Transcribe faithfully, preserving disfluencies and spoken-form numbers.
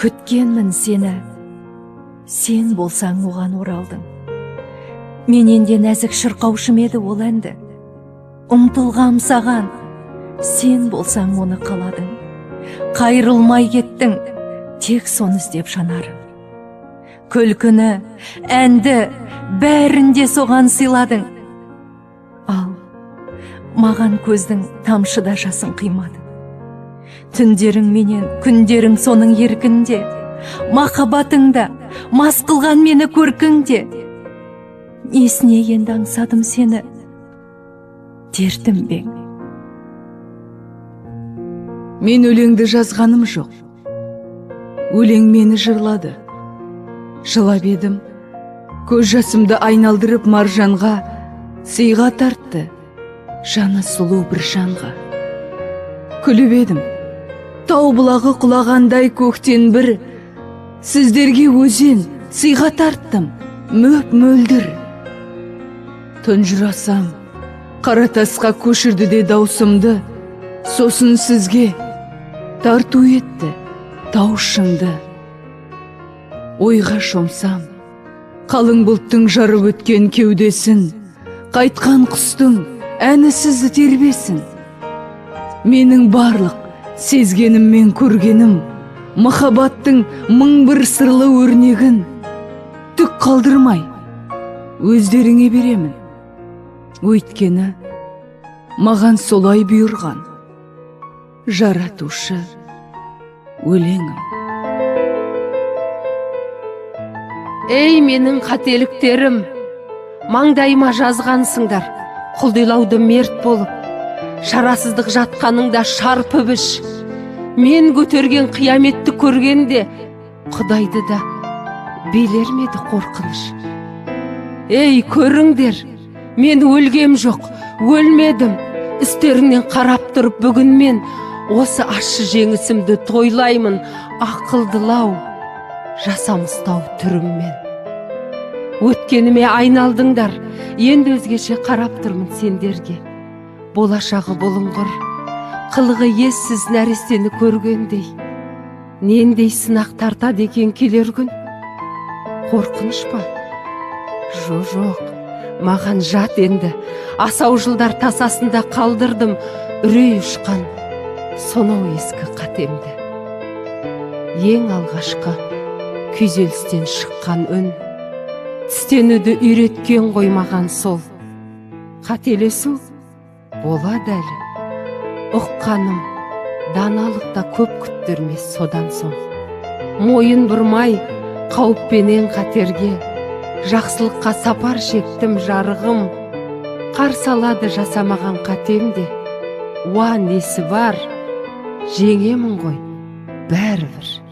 Куьткенмин сени, сен болсанъ ога оралдынъ. Менен де наьзик шыркавшы ма эди ол энди? Умтылганман сага, сен болсанъ оны каладынъ. Кайырылмай кеттинъ, тек соны излеп жанарым. Куьлкини, аьнди, баьрин де сога сыйладынъ. Ал маган коьздинъ тамшы да ясын кыймадынъ. Туьнлеринъ менен куьнлеринъ сонынъ эркинде, махаббатынъ да, мас кылган мени коьркинъ де. Несине энди анъласадым сени, дертим бен? Мен оьленъди язганым йок. Оьленъ мени йырлады. Йылап эдим. Коьз ясымды айналдырып маржанга, сыйга тартты. Яны сулув бир янга. Куьлип эдим. Тав булагы кулагандай коьктен бир. Сизлерге оьзен сыйга тарттым, моьп-моьлдир. Тунъжырасам, кара таска коьширди де давысымды. Сосын сизге тартув этти тав шынды. Ойга шомсам, калынъ булттынъ ярып оьткен кевдесин, кайткан кустынъ аьнисиз тербесин. Менинъ барлык сезгеним мен коьргеним, махаббаттынъ мынъ бир сырлы оьрнегин туьк калдырмай оьзлеринъе беремин. Оьйткени маган солай буйырган Яратувшы оьленъим. Эй, менинъ кателиктерим, манъдайыма язгансынъдар кулдыйлавды мерт болып. Шарасыздык ятканынъда шарпып иш. Мен коьтерген кыяметти коьргенде, Кудайды да билер ме эди коркыныш? Эй, коьринъдер, мен оьлгем йок, оьлмедим. Уьстинънен карап турып буьгуьн мен, осы ашшы енъисимди тойлайман акылдылав, ясамыстав туьрим мен. Оьткениме айналдынъдар, энди оьзгеше карап турман сенлерге. Болашагы булынъыр, кылыгы эссиз наьрестени коьргендей. Нендей сынак тартады экен келер куьн? Коркыныш па? Жо-, жок, маган жат энди. Асав йылдар тасасында калдырдым уьрей ушкан сонав эски катемди. Энъ алгашкы куьйзелистен шыккан уьн, тистенуьвди уьйреткен гой маган сол. Кателесуьв болады аьли. Укканым, даналык та коьп куьттирмес содан сонъ. Мойын бурмай кавып пенен катерге, яксылыкка сапар шектим, жарыгым. Карсы алады ясамаган катем де. Уа, неси бар, енъемин гой баьри бир.